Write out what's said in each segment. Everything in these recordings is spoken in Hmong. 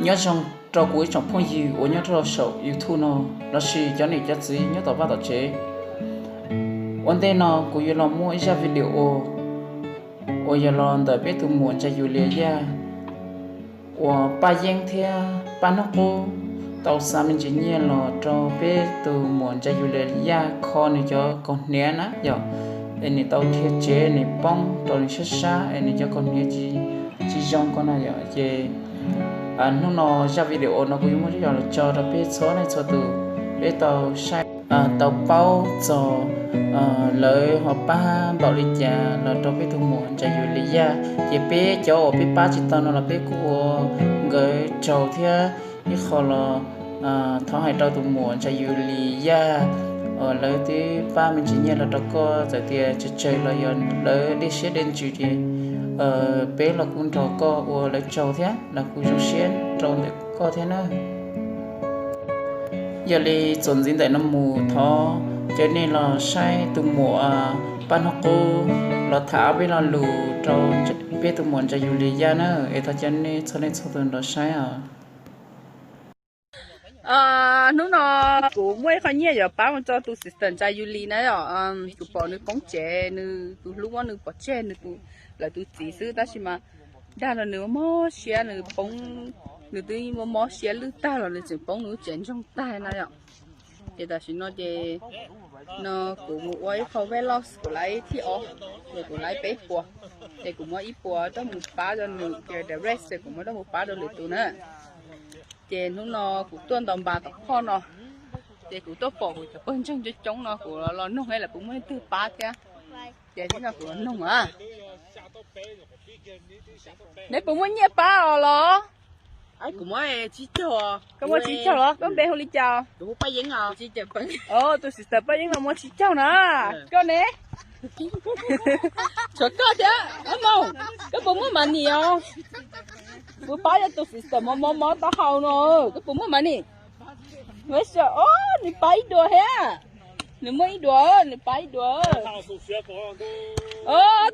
Nyob zoo rau kuv ib tsoom phooj ywg uas nyob rau saum YouTube no, los sis cov niam cov txiv nyob tom vaj tom tsev. Ua ntej no kuv yuav los muaj ib zaj video uas yog los ntawm peb tus muam Ntsa Yus Lis Yaj uas Paj Yeeb thiab Paj Hnub Qub tau xa me ntsis nyiaj los rau peb tus muam Ntsa Yus Lis Yaj kho nws cov kaus hniav na yom, es nws tau dhia tsev nws poob rau nws sab sab es nws cov kaus hniav tsis zoo ko no yom. Ces hnub no zaj video no kuv yuav muab coj los tso rau peb txhua leej txhua tus peb tau saib, tau paub txog lawv ho pab npaum li cas los rau peb tus muam Ntsa Yus Lis Yaj. Ces peb cov uas peb pab tsis tau no los peb kuj ua nkawd tsaug thiab ib qho los thov hais rau tus muam Ntsa Yus Lis Yaj, lawv twb pab me ntsis nyiaj los rau koj, txawm tias tsawg tsawg los yog lawv dej siab dej ntsws ces peb los kuj nrog koj ua lawv tsaug thiab los kuj zoo siab rau ntawm koj thiab na. Yog li txuas ntxiv ntawm no mus thov caw nej los saib tus muam Paj Hnub Qub los tham ob peb lo lus rau peb tus muam Ntsa Yus Lis Yaj na, es thov caw nej txhua leej txhua tus los saib os. Hnub no kuv muaj ib qho nyiaj yuav pab mus rau tus sister Ntsa Yus Lis na yom. Kuv pom nws poob tsev, nws tus hlub muab nws pov tseg, nws tus, lawv tus txiv xwb, tab sis mas dag no nws mob siab, nws poob, nws twb mob mob siab lwj tag los nws tseem poob nws lub tsev ntsoog tag na yom. Ces tam sim no ces no kuv mus ua ib qho vlog, kuv laib thib ob, ces kuv laib peb puas, ces kuv muab ib puas coj mus pab rau nws, ces the rest ces kuv muab coj mus pab rau lwm tus na. Ces hnub no kuv tuaj ntaus npas tom phoj no, ces kuv tuaj pom kuv cov pawg ntseeg coob coob no, kuv los noog lawv puas muaj leej twg pab thiab. Ces tib no kuv los noog a. Neb puas muaj nyiaj pab os los? Kuv muaj tsib caug. Koj muaj tsib caug los? Koj npe hu li cas? Tus sister Paj Yeeb no muaj tsib caug na. Koj ne? Tshuav koj thiab. Ab Moos, koj puas muaj money os? Kuv pab yog tus sister mob mob mob taub hau no, koj puas muaj money? Nws pab ib dua thiab. Nws muaj ib dua, nws pab ib dua.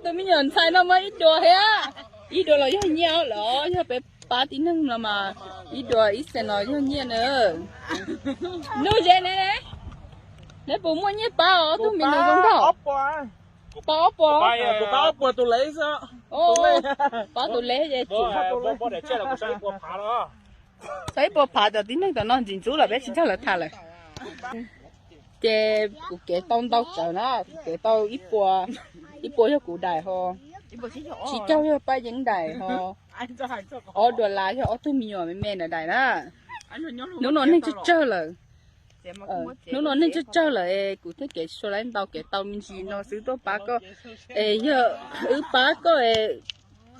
Tus me nyuam ntxhais no muaj ib dua thiab. Ib dua los yog nyiaj los yog peb pab tib neeg no mas ib dua ib xees no yog nyiaj na. Nuj Ze ne, neb puas muaj nyiaj pab os? Tus me nyuam zoo nkauj, pab ob puas. Pab tus leg, pab tus leg es tsis, txog ib puas phav, cov tib neeg tom no ntxim ntxub lawm peb tsis nrog lawv tham lawm. Ces kuv kev tau ntau tsawv na, kuv kev tau ib puas, ib puas yog kuv daim ho, tsib caug yog Paj Yeeb daim ho, ob dollar yog ob tug me nyuam me me ntawd daim na. Hnub no neeg tsawg tsawg lawm, hnub no neeg tsawg tsawg lawm es kuv thiaj kev suav laib ntau, kev tau me ntsis no xwb tuaj pab koj. Es yog wb pab koj es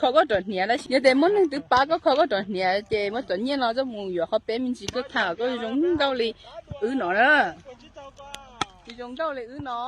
kho koj cov hniav, yog tias muaj neeg twb pab koj kho koj cov hniav ces muab cov nyiaj no coj mus yuav qhov peb me ntsis koj tham koj zoo nkauj li wb no na. Zoo nkauj li wb no.